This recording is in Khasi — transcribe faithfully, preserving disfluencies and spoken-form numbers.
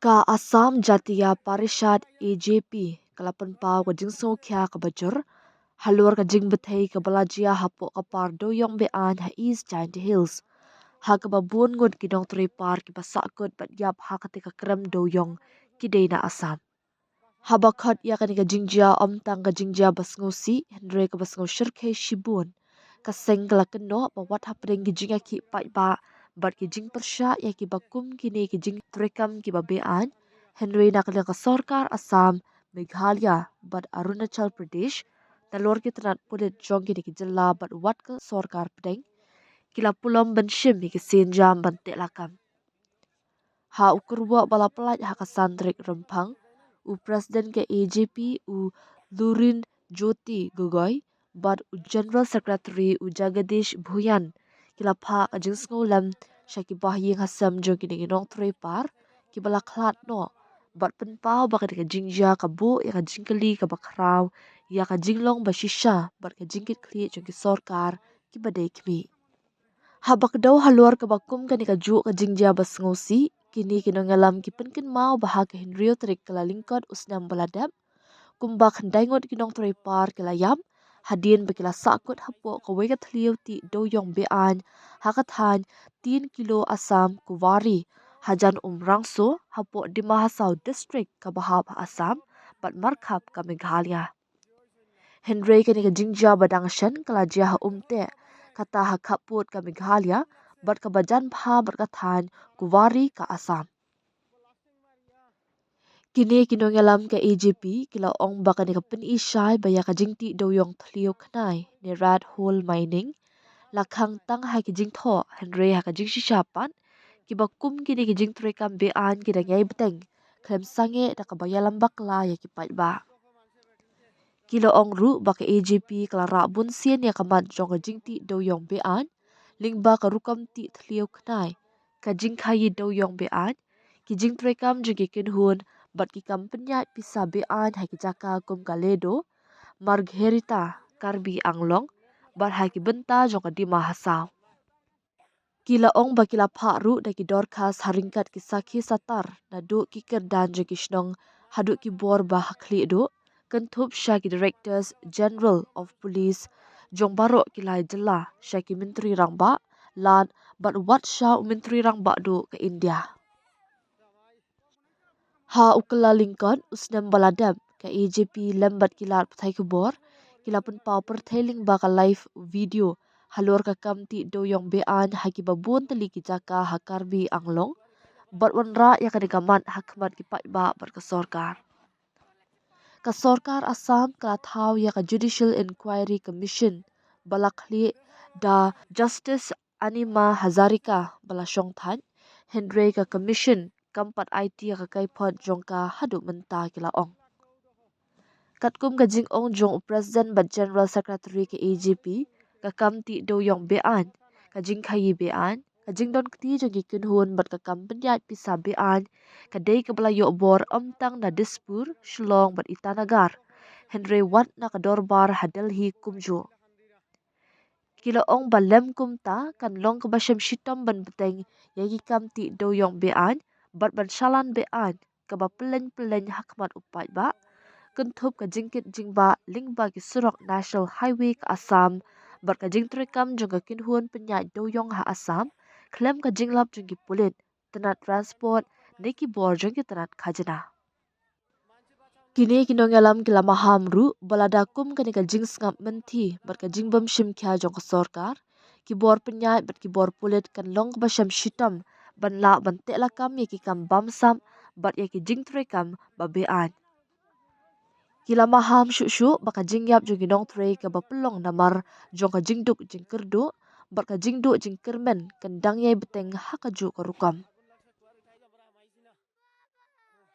Ka Assam Jatiya Parishad, A J P, ka la pynpaw ka jingsngewkhia kaba jur halor ka jingbthei kaba la jia hapoh ka par dewïong be-aiñ ha East Jaintia Hills, ha kaba bun ngut ki nongtrei par kiba sahkut bad ïap ha kata ka krem dewïong ki dei na Assam. Haba khot ïa kane ka jingjia ym tang ka jingjia ba sngewsih, hynrei kaba sngewshyrkhei shibun. Ka seng ka la kynnoh ba wat hapdeng ki jingïakhih paidbah bad ki jingpyrshah ïa kiba kum kine ki jingtreikam kiba be-aiñ, hynrei na ka liang ka sorkar Assam, Meghalaya bad Arunachal Pradesh, nalor ki tnat pulit jong kine ki jylla bad wat ka sorkar pdeng, ki la pynlong ban shim ïa ki sienjam ban teh lakam. Ha u kyrwoh ba la pyllait ha ka san tarik Rymphang, u President ka A J P, u Lurinjyoti Gogoi, bad u General Secretary, u Jagadish Bhuyan, ki la phah ka jingsngewlem sha ki bahaïing hasem jong kine ki nongtrei par kiba la khlad noh, bad pynpaw ba kane ka jingjia ka buh ïa ka jingkylli kaba khraw ïa ka jinglong ba shisha bad ka jingkitkhlieh jong ki sorkar kiba dei khmih. Haba kdew halor kaba kum kane kajuh ka jingjia ba sngewsih, kine ki nongïalam ki pynkynmaw ba ha ka hynriew tarik Kyllalyngkot u snem ba la dep, kumba khyndai ngut ki nongtrei par ki la ïap hadien ba ki la sahkut hapoh kawei ka thliew tih dewïong be-aiñ ha ka thaiñ Tin Kilo Assam Kuwari, hajan Umrangso, hapoh Dima Hasao District kaba hap ha Assam bad markhap ka Meghalaya. Hynrei kane ka jingjia ba dang shen ka la jia ha Umteh, kata ha khappud ka Meghalaya bad kaba jan bha bad ka thaiñ Kuwari ka Assam. Kine ki nongïalam ka A J P ki la ong ba kane ka pyni shai ba ïa ka jingtih dewïong thliew khnai ne rat hole mining la khang tang ha ki jingthoh, hynrei ha ka jingshisha pat kiba kum kine ki jingtreikam be-aiñ ki dang ïai bteng khlem sangeh da kaba ïalam bakla ïa ki paidbah. Ki la ong ruh ba ka A J P ka la rah bunsien ïa ka mat jong ka jingtih dewïong be-aiñ lyngba ka rukom tih thliew khnai, ka jingkhaïi dewïong be-aiñ, ki jingtreikam jong ki kynhun bad ki kam pynïaid pisa be-aiñ ha ki jaka kum ka Ledo, Margherita, Karbi Anglong bad ha ki bynta jong ka Dima Hasao. Ki la ong ba ki la phah ruh da ki dorkhas ha ryngkat ki sakhi satar naduh ki kyrdan jong ki shnong haduh ki bor ba ha khlieh duh, kynthup sha ki Directors General of Police jong baroh ki lai jylla, sha ki Myntri Rangbah Lad bad wat sha u Myntri Rangbah Duh ka India. Ha u Kyllalyngkot u snem ba la dep, ka A J P lem bad ki lad pathai khubor ki la pynpaw pyrthei lyngba ka live video halor ka kam tih dewïong be-aiñ ha kiba bun tylli ki jaka ha Karbi Anglong, bad wanrah ïa kane ka mat ha khmat ki paidbah bad ka sorkar. Ka sorkar Assam ka la thaw ïa ka Judicial Inquiry Commission ba la khlieh da Justice Anima Hazarika ba la shong thait, hynrei ka Commission kam pat aiti ïa ka kaiphod jong ka haduh mynta, ki la ong. Katkum ka jingong jong u President bad General Secretary ka A J P, ka kam tih dewïong be-aiñ, ka jingkhaïi be-aiñ, ka jingdon kti jong ki kynhun bad ka kam pynïaid pisa be-aiñ ka dei kaba la ïoh bor ym tang na Dispur, Shillong bad Itanagar, hynrei wat na ka dorbar ha Delhi kumjuh. Ki la ong ba lem kumta kan long kaba shem shitom ban bteng ïa ki kam tih dewïong be-aiñ bad ban shalan be-aiñ kaba pylleng pylleng ha khmat u paidbah, kynthup ka jingkit jingbah lyngba ki surok National Highway ka Assam bad ka jingtreikam jong ka kynhun pynïaid dewïong ha Assam khlem ka jinglap jong ki pulit, tnat transport ne ki bor jong ki tnat khajna. Kine ki nongïalam ki la maham ruh ba lada kum kane ka jingsngap mynthi bad ka jingbym shim khia jong ka sorkar, ki bor pynïaid bad ki bor pulit kan long kaba shem shitom ban lah ban teh lakam ïa ki kam bamsap bad ïa ki jingtreikam ba be-aiñ. Ki la maham shuh shuh ba ka jingïap jong ki nongtrei kaba pynlong namar jong ka jingduk jingkyrduh bad ka jingduh jingkyrmen kan dang ïai bteng ha kajuh ka rukom.